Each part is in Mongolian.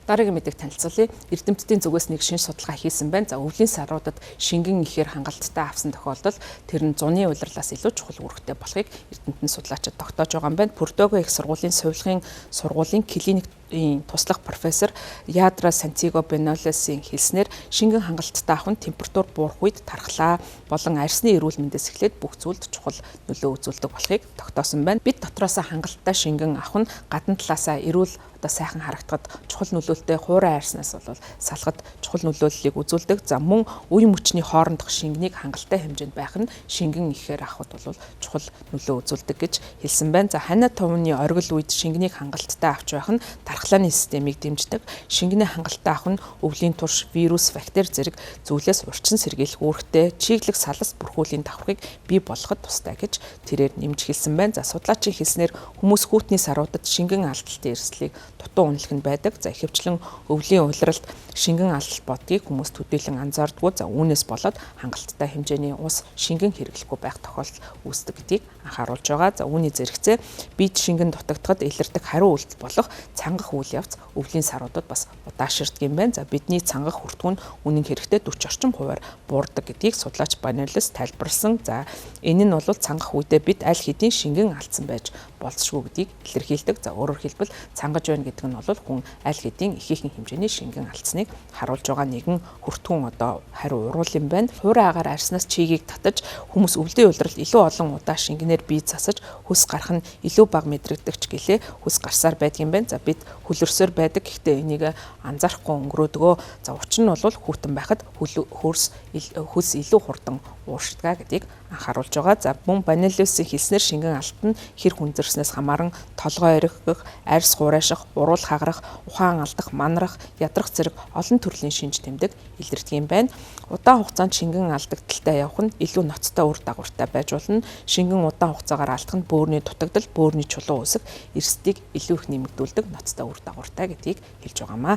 Дараагийн мэдээг танилцуулъя. Эрдэмтдийн зүгээс нэг шинж судалгаа хийсэн байна. За, өвлийн саруудад шингэн ихээр хангалттай авсан тохиолдолд тэр нь зуны улирлаас илүү чухал үүрэгтэй болохыг эрдэмтэн судлаачид тогтоож байгаа юм байна. Пүрдого их сургуулийн сувилгын сургуулийн клиникийн туслах профессор Ядра Сантиго Бенолесын хэлснээр шингэн хангалттай авах нь температур буурах үед тархлаа болон арьсны эрүүл мэндээс эхлээд бүх зүйлд чухал нөлөө үзүүлдэг болохыг тогтоосон байна. Бид дотроосоо хангалттай шингэн авах нь гадна талаасаа эрүүл одоо сайхан харагдахад чухал нөлөөлөлтэй, хуурай арьснаас бол салахад чухал нөлөөллийг үзүүлдэг. За, мөн үе мөчний хоорондох шингэнийг хангалттай хэмжээнд байх нь шингэн ихээр авахд бол чухал нөлөө үзүүлдэг гэж хэлсэн байна. За, ханиа тувны оргил үед шингэнийг хангалттай авч байх нь тархлааны системийг дэмждэг. Шингэний хангалттай авах нь өвлийн турш вирус, бактери зэрэг зүйлээс урьдчилан сэргийлэх үүрэгтэй, чиглэг салас бүрхүүлийн давхархыг бий болгоход тустай гэж тэрээр нэмж хэлсэн байна. За, судлаачийн хэлснээр хүмүүс хүүтний саруудад шингэн алдалтын эрсдлийг дутуу үнэлэх нь байдаг. За, ихэвчлэн өвлийн улиралд шингэн алдалт бодгийг хүмүүс төдийлөн анзаардаггүй. За, үүнээс болоод хангалттай хэмжээний ус шингэн хэрэглэхгүй байх тохиолдол үүсдэг гэдгийг анхааруулж байгаа. За, үүний зэрэгцээ бид шингэн дутагдахад илэрдэг хариу үйлдэл болох цангах үйл явц өвлийн саруудад бас удааширдаг юм байна. За, бидний цангах хүртгүүн үнэн хэрэгтээ 40 орчим хувиар буурдаг гэдгийг судлаач Банелес тайлбарласан. За, энэ нь бол цангах үедээ бид аль хэдийн шингэн алдсан байж болзошгүй гэдгийг илэрхийлдэг. За, өөрөөр хэлбэл цангаж байна гэдэг нь бол хүн аль хэдийн ихээхэн хэмжээний шингэн алдсныг харуулж байгаа нэгэн хүртгүүн одоо хариу уруул юм байна. Хуурай агаар арьснаас чигийг татаж хүмүүс өвлийн улиралд илүү олон удаа шингэнээр бие засаж хөлс гарах нь илүү бага мэдрэгдэгч гэлээ хөлс гарсаар байдаг юм байна. За, бид хөлөрсөөр байдаг. Гэхдээ энийг анзаарахгүй өнгөрөөдгөө. За, учир нь бол хүйтэн байхад хөлс илүү хурдан ууршдаг гэдгийг анхааруулж байгаа. За, мөн Банелиусын хэлснээр шингэн алт нь хэр хүнзэрснээс хамааран толгой орхих, арьс хуурайших, уруул хагарах, ухаан алдах, манрах, ядрах зэрэг олон төрлийн шинж тэмдэг илэрдэг юм байна. Удаан хугацаанд шингэн алдагдaltaй явах нь илүү ноцтой үр дагавартай байж болно. Шингэн удаан хугацаагаар алдах нь бөөрийн дутагдал, бөөрийн чулуу үүсэх эрсдлийг илүү их нэмэгдүүлдэг ноцтой үр дагавартай гэдгийг хэлж байгаамаа.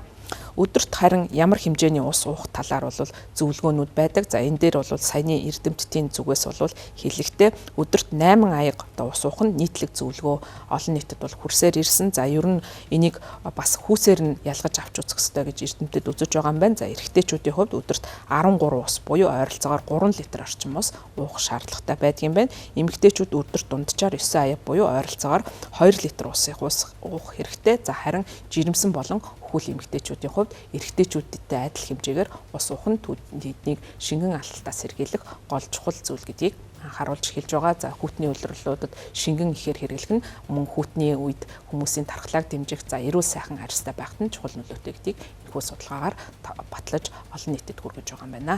Өдөрт харин ямар хэмжээний ус уух талаар бол зөвлөгөөнүүд байдаг. За, энэ дээр бол саяны эрдэмтдийн зүгээс бол хэлэхдээ өдөрт 8 аяга одоо ус уух нь нийтлэг зөвлөгөө олон нийтэд бол хүрсээр ирсэн. За, ер нь энийг бас хүүсээр нь ялгаж авч үзэх ёстой гэж эрдэмтэд үзэж байгаа юм байна. За, эрэгтэйчүүдийн хувьд өдөрт 13 ус буюу ойролцоогоор 3 литр орчим ус уух шаардлагатай байдаг юм байна. Эмэгтэйчүүд өдөрт дунджаар 9 аяга буюу ойролцоогоор 2 литр усыг уух хэрэгтэй. За, харин жирэмсэн болон хөл эмэгтэйчүүдийн хувьд эрэгтэйчүүдтэй адил хэмжээгээр ус уух нь тэднийг шингэн алдалтаас сэргийлэх гол чухал зүйл гэдгийг анхааруулж хэлж байгаа. За, хүүтний улирлуудад шингэн ихээр хэрэглэх нь мөн хүүтний үед хүмүүсийн тархлааг дэмжих, за эрүүл сайхан арьстай байхад нь чухал нөлөөтэй гэдгийг энэхүү судалгаагаар батлаж олон нийтэд хүргэж байгаа юм байна.